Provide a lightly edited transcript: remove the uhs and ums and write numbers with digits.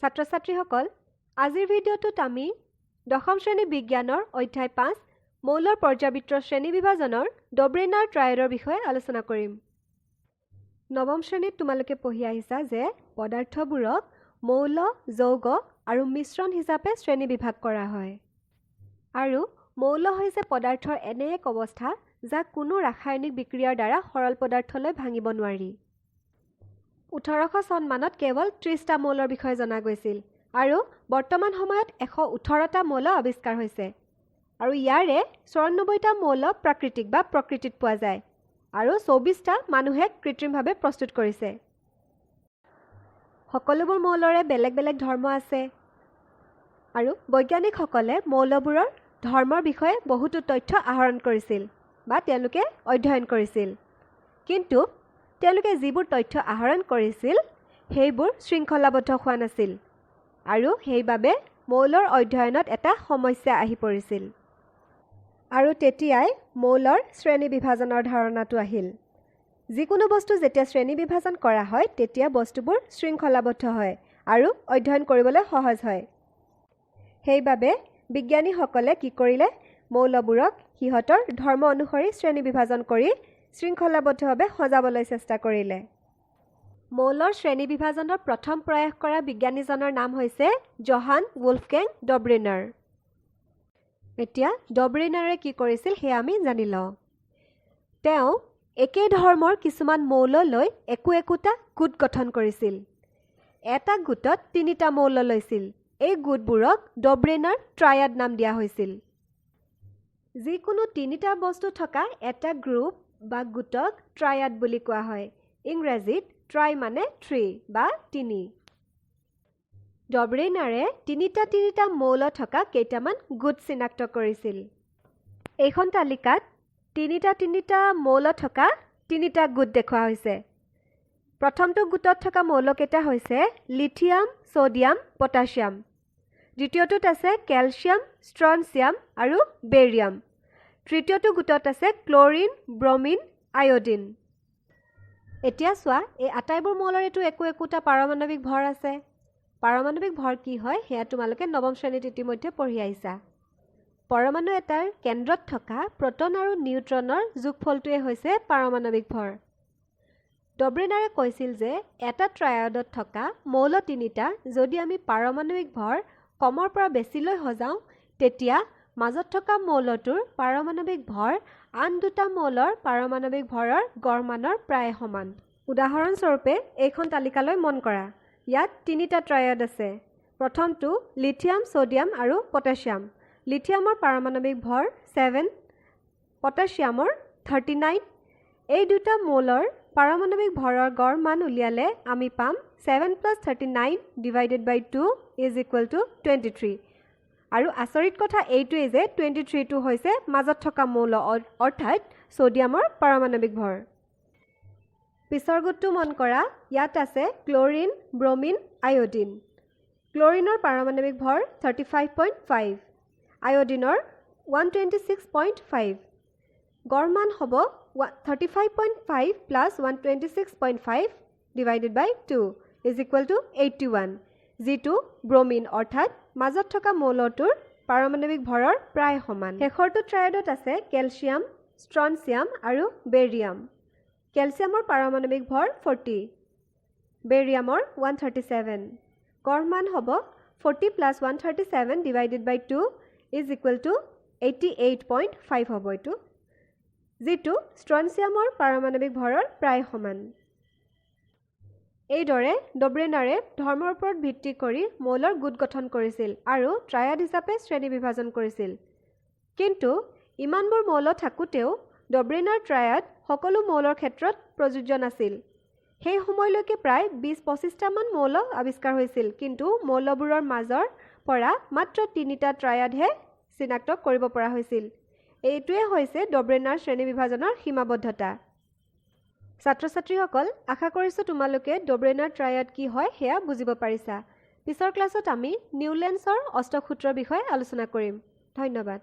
ছাত্ৰ ছাত্ৰীসকল, আজিৰ ভিডিঅ'টোত আমি দশম শ্ৰেণী বিজ্ঞানৰ অধ্যায় 5 মৌলৰ পৰ্যাবৃত্ত শ্ৰেণী বিভাজনৰ ডব্ৰেনাৰ ট্ৰায়েডৰ বিষয়ে আলোচনা কৰিম। নৱম শ্ৰেণীত তোমালোকে পঢ়ি আহিছা যে পদাৰ্থবোৰক মৌল, যৌগ আৰু মিশ্ৰণ হিচাপে শ্ৰেণী বিভাগ কৰা হয়। আৰু মৌল হৈছে পদাৰ্থৰ এনে এক অৱস্থা যাক কোনো ৰাসায়নিক বিক্ৰিয়াৰ দ্বাৰা সৰল পদাৰ্থলৈ ভাঙিব নোৱাৰি। 1800 চনমানত কেৱল 30টা মৌলৰ বিষয়ে জনা গৈছিল আৰু বৰ্তমান সময়ত 118টা মৌল আৱিষ্কাৰ হৈছে আৰু ইয়াৰে 94টা মৌল প্ৰাকৃতিক বা প্ৰকৃতিত পোৱা যায় আৰু 24টা মানুহে কৃত্ৰিমভাৱে প্ৰস্তুত কৰিছে। সকলোবোৰ মৌলৰে বেলেগ বেলেগ ধৰ্ম আছে আৰু বৈজ্ঞানিকসকলে মৌলবোৰৰ ধৰ্মৰ বিষয়ে বহুতো তথ্য আহৰণ কৰিছিল বা তেওঁলোকে অধ্যয়ন কৰিছিল, কিন্তু তেওঁলোকে যিবোৰ তথ্য আহৰণ কৰিছিল সেইবোৰ শৃংখলাবদ্ধ হোৱা নাছিল আৰু সেইবাবে মৌলৰ অধ্যয়নত এটা সমস্যা আহি পৰিছিল। আৰু তেতিয়াই মৌলৰ শ্ৰেণী বিভাজনৰ ধাৰণাটো আহিল। যিকোনো বস্তু যেতিয়া শ্ৰেণী বিভাজন কৰা হয় তেতিয়া বস্তুবোৰ শৃংখলাবদ্ধ হয় আৰু অধ্যয়ন কৰিবলৈ সহজ হয়। সেইবাবে বিজ্ঞানীসকলে কি কৰিলে, মৌলবোৰক সিহঁতৰ ধৰ্ম অনুসৰি শ্ৰেণী বিভাজন কৰি শৃংখলাবদ্ধভাৱে সজাবলৈ চেষ্টা কৰিলে। মৌলৰ শ্ৰেণী বিভাজনৰ প্ৰথম প্ৰয়াস কৰা বিজ্ঞানীজনৰ নাম হৈছে জহান ৱুলফগেং ডব্ৰেনাৰ। এতিয়া ডব্ৰেনাৰে কি কৰিছিল সেয়া আমি জানি লওঁ। তেওঁ একে ধৰ্মৰ কিছুমান মৌল লৈ একো একোটা গোট গঠন কৰিছিল। এটা গোটত 3টা মৌল লৈছিল। এই গোটবোৰক ডব্ৰেনাৰ ট্ৰায়াড নাম দিয়া হৈছিল। যিকোনো 3টা বস্তু থকা এটা গ্ৰুপ বা গোটক ট্ৰায়াড বুলি কোৱা হয়। ইংৰাজীত ট্ৰাই মানে 3 বা 3। ডব্ৰেনাৰে 3টা 3টা মৌল থকা কেইটামান গোট চিনাক্ত কৰিছিল। এইখন তালিকাত 3টা 3টা মৌল থকা 3টা গোট দেখুওৱা হৈছে। প্ৰথমটো গোটত থকা মৌলকেইটা হৈছে লিথিয়াম, ছ'ডিয়াম, পটাছিয়াম। দ্বিতীয়টোত আছে কেলছিয়াম, ষ্ট্ৰনছিয়াম আৰু বেৰিয়াম। তৃতীয়টো গোটত আছে ক্লৰিন, ব্ৰমিন, আয়ডিন। এতিয়া চোৱা, এই আটাইবোৰ মৌলৰেতো একো একোটা পাৰমাণৱিক ভৰ আছে। পাৰমাণৱিক ভৰ কি হয় সেয়া তোমালোকে নৱম শ্ৰেণীত ইতিমধ্যে পঢ়ি আহিছা। পৰমাণু এটাৰ কেন্দ্ৰত থকা প্ৰটন আৰু নিউট্ৰনৰ যোগফলটোৱে হৈছে পাৰমাণৱিক ভৰ। ডব্ৰেনাৰে কৈছিল যে এটা ট্ৰায়াডত থকা মৌল 3টা যদি আমি পাৰমাণৱিক ভৰ কমৰ পৰা বেছিলৈ সজাওঁ তেতিয়া মাজত থকা মৌলটোৰ পাৰমাণৱিক ভৰ আন দুটা মৌলৰ পাৰমাণৱিক ভৰৰ গড় মানৰ প্ৰায় সমান। উদাহৰণস্বৰূপে এইখন তালিকালৈ মন কৰা। ইয়াত 3টা ট্ৰায়াড আছে। প্ৰথমটো লিথিয়াম, ছ'ডিয়াম আৰু পটাছিয়াম। লিথিয়ামৰ পাৰমাণৱিক ভৰ 7, পটাছিয়ামৰ 39। এই দুটা মৌলৰ পাৰমাণৱিক ভৰৰ গড় মান উলিয়ালে আমি পাম 7 + 39 divided by 2 is equal to 23। আৰু আচৰিত কথা এইটোৱেই যে 23টো হৈছে মাজত থকা মৌল, অৰ্থাৎ ছ'ডিয়ামৰ পাৰমাণৱিক ভৰ। পিছৰ গোটটো মন কৰা, ইয়াত আছে ক্লৰিন, ব্ৰমিন, আয়ডিন। ক্লৰিনৰ পাৰমাণৱিক ভৰ 35.5, আয়ডিনৰ 126.5। গড় মান হ'ব 35.5 plus 126.5 divided by 2 is equal to 81, যিটো ব্ৰমিন অৰ্থাৎ মাজত থকা মৌলটোৰ পাৰমাণৱিক ভৰৰ প্ৰায় সমান। শেষৰটো ট্ৰায়াডত আছে কেলছিয়াম, ষ্ট্ৰনছিয়াম আৰু বেৰিয়াম। কেলছিয়ামৰ পাৰমাণৱিক ভৰ 40, বেৰিয়ামৰ 137। গড় মান হ'ব 40 plus 137 divided by 2 is equal to 88.5 হ'ব এইটো, যিটো ষ্ট্ৰনছিয়ামৰ পাৰমাণৱিক ভৰৰ প্ৰায় সমান। এইদৰে ডব্ৰেনাৰে ধৰ্মৰ ওপৰত ভিত্তি কৰি মৌলৰ গোট গঠন কৰিছিল আৰু ট্ৰায়াড হিচাপে শ্ৰেণী বিভাজন কৰিছিল। কিন্তু ইমানবোৰ মৌল থাকোঁতেও ডব্ৰেনাৰ ট্ৰায়াড সকলো মৌলৰ ক্ষেত্ৰত প্ৰযোজ্য নাছিল। সেই সময়লৈকে প্ৰায় 20-25টামান মৌল আৱিষ্কাৰ হৈছিল, কিন্তু মৌলবোৰৰ মাজৰ পৰা মাত্ৰ 3টা ট্ৰায়াডহে চিনাক্ত কৰিব পৰা হৈছিল। এইটোৱে হৈছে ডব্ৰেনাৰ শ্ৰেণী বিভাজনৰ সীমাবদ্ধতা। ছাত্ৰ ছাত্ৰীসকল, আশা কৰিছোঁ তোমালোকে ডব্ৰেনাৰ ট্ৰায়াড কি হয় সেয়া বুজিব পাৰিছা। পিছৰ ক্লাছত আমি নিউলেণ্ডছৰ অষ্টক সূত্ৰৰ বিষয়ে আলোচনা কৰিম। ধন্যবাদ।